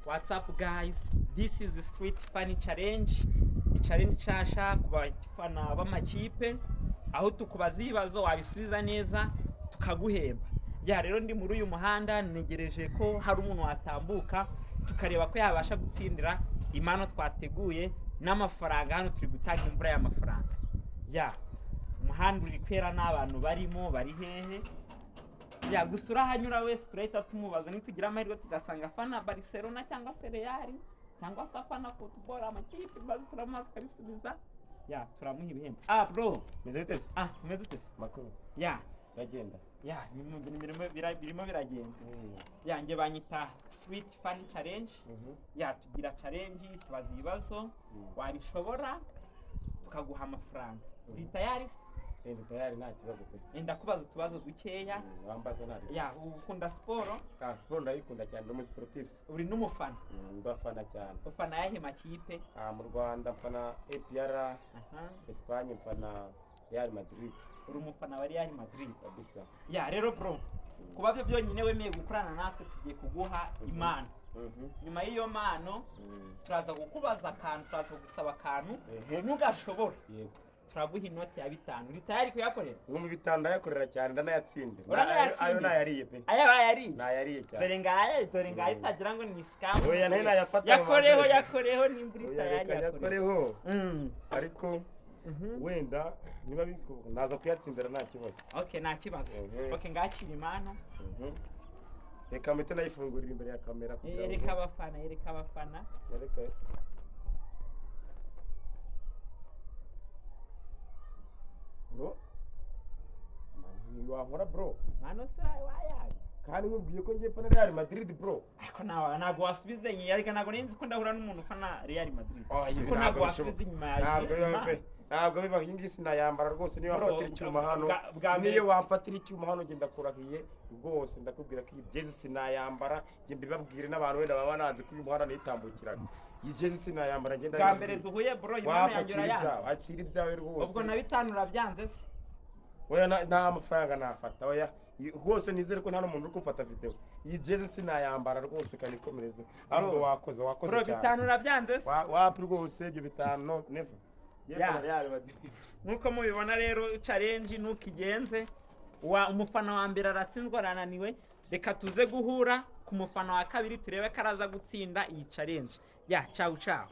What's up, guys? This is the Street Funny Challenge. Challenge nshasha ku bafana b'amakipe, aho tukubaza ibibazo, wabisubiza neza tukaguhemba. Ya, rero ndi muri uyu muhanda, ntegereje ko hari umuntu watambuka, tukareba ko yabasha gutsindira impano twateguye n'amafaranga. Hano turi gutanga imvura y'amafaranga. Ya, umuhanda uri kwera n'abantu barimo bari hehe? Ya, gusa urahanyura wese turahita tumubaza. Nitugira amahirwe tugasanga afana Barcelona cyangwa se Real cyangwa se afana football, amakipe, ibibazo turamubaza akabisubiza, ya, turamuha ibihembo. Ah, bro. Meze bite se? Ah, umeze ute se? Makuru? Ya. Biragenda. Ya, birimo biragenda. Ya, njye banyita Sweet Funny Challenge. Ya, tugira challenge, tubaza ibibazo, wabishobora tukaguha amafaranga. Uri tayari se? Eh, ndi tayari, nta kibazo pe. Enda kubaza utubazo dukeya. Wambaza nta. Ya, ukunda siporo? Ah, siporo ndayikunda cyane, ndi umusiporutifu. Uri n'umufana? Ndafana cyane. Ufana yahe makipe? Ah, mu Rwanda mfana APR, Espagne mfana Real Madrid. Uri umufana wa Real Madrid? Kabisa. Ya, rero bro, kuba byo byonyine wemeye gukorana natwe, tugiye kuguha impano. Nyuma y'iyo mpano turaza kukubaza akantu, turaza kugusaba akantu. Ntugashobora, turaguha inoti ya 5. Uri tayari kuyakorera? 5000 ndayakorera cyane, ndanayatsindira. Uranayatsindira? Ayo nayariye pe. Aya bayariye? Nayariye cyane. Dore ngaya, dore ngaya, utagira ngo ni scam. Oya, nayo nayafata. Yakoreho, yakoreho nimba uri Oya, tayari. reka Yakoreho. nyakoreho. Ariko wenda niba ndaza kuyatsindira, nta kibazo. Okay, nta kibazo. Okay, ngakira impano. Reka mpite nayifungurira imbere ya kamera kugira ngo Yereka abafana, yereka abafana. Yereka. Bro, man, wankora bro. Mpano se wayaye? Kandi nkubwiye ko ngiye mfana Real Madrid, bro. Ariko nawe ntabwo wasubiza inyuma, ariko ntabwo nari nzi ko ndahura n'umuntu ufana Real Madrid. Oh, ibi Kuko ntabwo wasubiza inyuma yawe. Ntabwo bibaho pe, ntabwo bibaho. Iyi ngiyi sinayambara rwose. Niyo Bro, wamfatira icyuma hano, bwa mbere- niyo wamfatira icyuma hano, ngenda ndakurahiye rwose, ndakubwira ko iyi jezi sinayambara. Njye mbibabwire n'abantu wenda baba nanze ko uyu muhanda nitambukiraga, iyi jezi sinayambara ngenda. Bwa mbere duhuye, bro, impano Wapfa, yanjye akira urayanze. ibyawe, akira ibyawe rwose. Ubwo na 5 urabyanze se? Oya, nta mafaranga nafata, oya. Rwose nizere ko nta n'umuntu uri kumfata video. Iyi jezi sinayambara rwose, kanikomereze ahubwo. Bro. Wakoze, wakoze Bro, cyane. 5 urabyanze se? Wapi rwose, ibyo 5 no, never. Yeah. Real Madrid. Nk'uko mubibona rero, challenge nuko igenze. Wa umufana wa mbere aratsinzwe, arananiwe. Reka tuze guhura ku mufana wa kabiri, turebe ko araza gutsinda iyi challenge. Ya, ciao ciao.